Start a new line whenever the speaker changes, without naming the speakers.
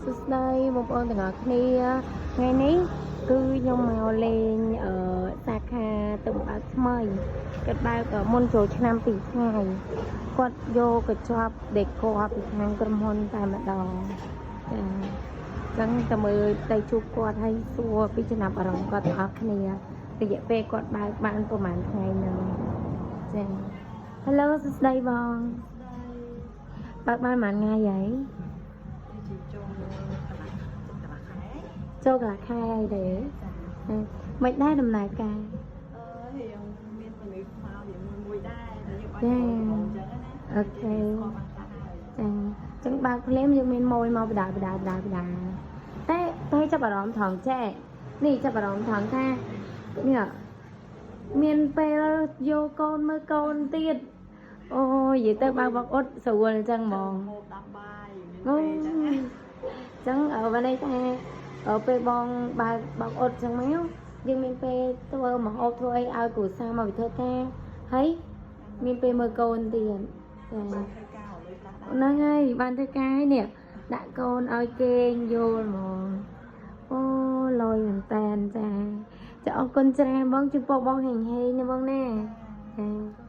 សួស្តីបងប្អូនទាំងអស់គ្នា។ថ្ងៃនេះគឺខ្ញុំមកលេងសាខាទៅបើកថ្មីគាត់បើកមុនចូលឆ្នាំ2ថ្ងៃគាត់យកកញ្ចប់ដេកពីខាងក្រុមហ៊ុនតែម្ដងចាអញ្ចឹងទៅមើលទៅជួបគាត់ហើយសួរពីចំណាប់អារម្មណ៍គាត់ទាំងអស់គ្នារយៈពេលគាត់បើកបានប្រហែលថ្ងៃហ្នឹងចា Hello សួស្តីបងបើកបានប្រហែលថ្ងៃហើយ
ជាចូលកន្លះចិត្តកន្លះខែ។
ចូលកន្លះខែហើយទេ
ចា។
មិនដែរដំណើរការ
អឺរៀងមានមនុស្សមករៀងមួយមួយដែរតែយើងបាន
ចា
ចូលដំបូងអញ្ចឹងណា
Okay.
ស្គាល់បានខ្លះហើយ។
ចាអញ្ចឹងបើកភ្លាមយើងមានម៉ួយមកបដាបដាបដាបដាតែតែចាប់អារម្មណ៍ថងចែនេះចាប់អារម្មណ៍ថងថានេះមានពេលយកកូនមើលកូនទៀតអូយនិយាយទៅបើកបកអ៊ុតស្រួលអញ្ចឹងហ្មង
ហូបដាំបាយមាន
អូ
ពេលអញ្ចឹងណា
អញ្ចឹងបើន័យថាពេលបងបើកបកអ៊ុតអញ្ចឹងមកយើងមានពេលធ្វើម្ហូបធ្វើអីឲ្យគ្រួសារមកវិធ្វើការហើយមានពេលមើលកូនទៀតចា
បានធ្វើការឲ្យលុយខ្លះដែរ
ហ្នឹងហើយបានធ្វើការហើយនេះដាក់កូនឲ្យគេងយល់ហ្មងអូលយមែនតែនចាចាអរគុណច្រើនបងជូនពរបងហេងហេងណាបងណាចា។